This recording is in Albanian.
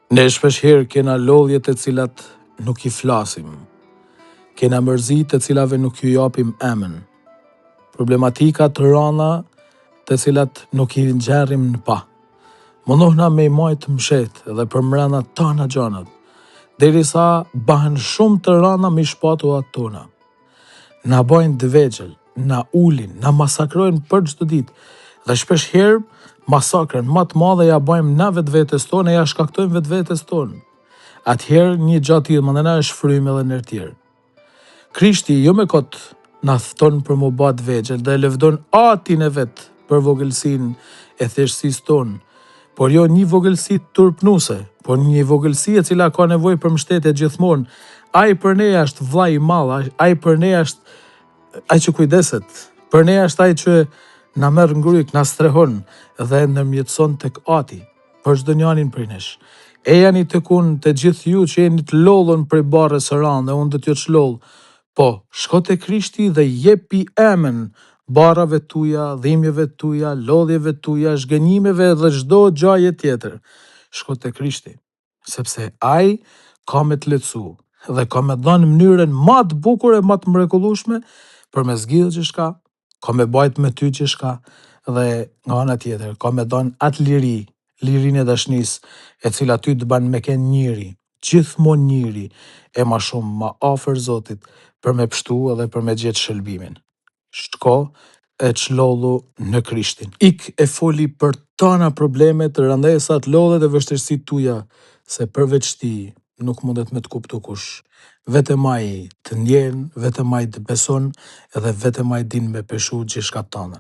Ne shpesh herë kena lodhje të cilat nuk i flasim. Kena mërzi të cilave nuk ju japim emën. Problematika të rana të cilat nuk i nxjerrim në pah. Mundohna me i majtë msheht dhe përmrena tana gjanat, derisa bahen shumë të rana mbi shpatullat tona. Na bajnë të vegjël, na ulin, na masakrojnë për çdo ditë dhe shpesh herë masakrën ma të madhe ja bajmë na vetvetes tonë e ja shkaktojmë vetvetes tonë. Atëherë një gja tillë mandena e shfryjmë edhe nër tjerë. Krishti jo me kot na fton për m'u ba të vegjël dhe e lëvdon Atin e vet për vogëlsinë e thjeshtësisë tonë, por jo një vogëlsi turpnuse, por një vogëlsi e cila ka nevojë për mbështetje gjithmonë. Ai për ne është vllai i madh, ai për ne është ai që kujdeset, për ne është ai që na merr n'grykë, na strehon dhe ndërmjetëson tek Ati, për çdo njanin prej nesh. Ejani tek unë të gjithë ju që jeni të lodhun prej barrës së randë dhe unë do t'ju çlodh. Po, shko te Krishti dhe jepi emën barrave tuja, dhimbjeve tuja, lodhjeve tuja, zhgënjimeve dhe çdo gjaje tjetër. Shko te Krishti, sepse Ai ka me të lehtësu dhe ka me të dhanë mënyrën ma të bukur e ma të mrekullueshme për me zgjidhë gjithçka, ka me bajt me ty gjithçka dhe nga ana tjetër ka me dhanë atë liri, lirinë e dashnisë, e cila ty të ban me kenë njeri, gjithmonë njeri e ma shumë ma afër Zotit për me pshtu edhe për me gjetë shëlbimin. Shko e çlodhu në Krishtin. Ik e foli për tana problemet, rëndesat, lodhjet e vështirësitë tuja, se përveç tij nuk mundet me të kuptu kush. Vetëm ai të ndjen, vetëm ai të beson edhe vetëm ai din me peshu gjithçka tënde.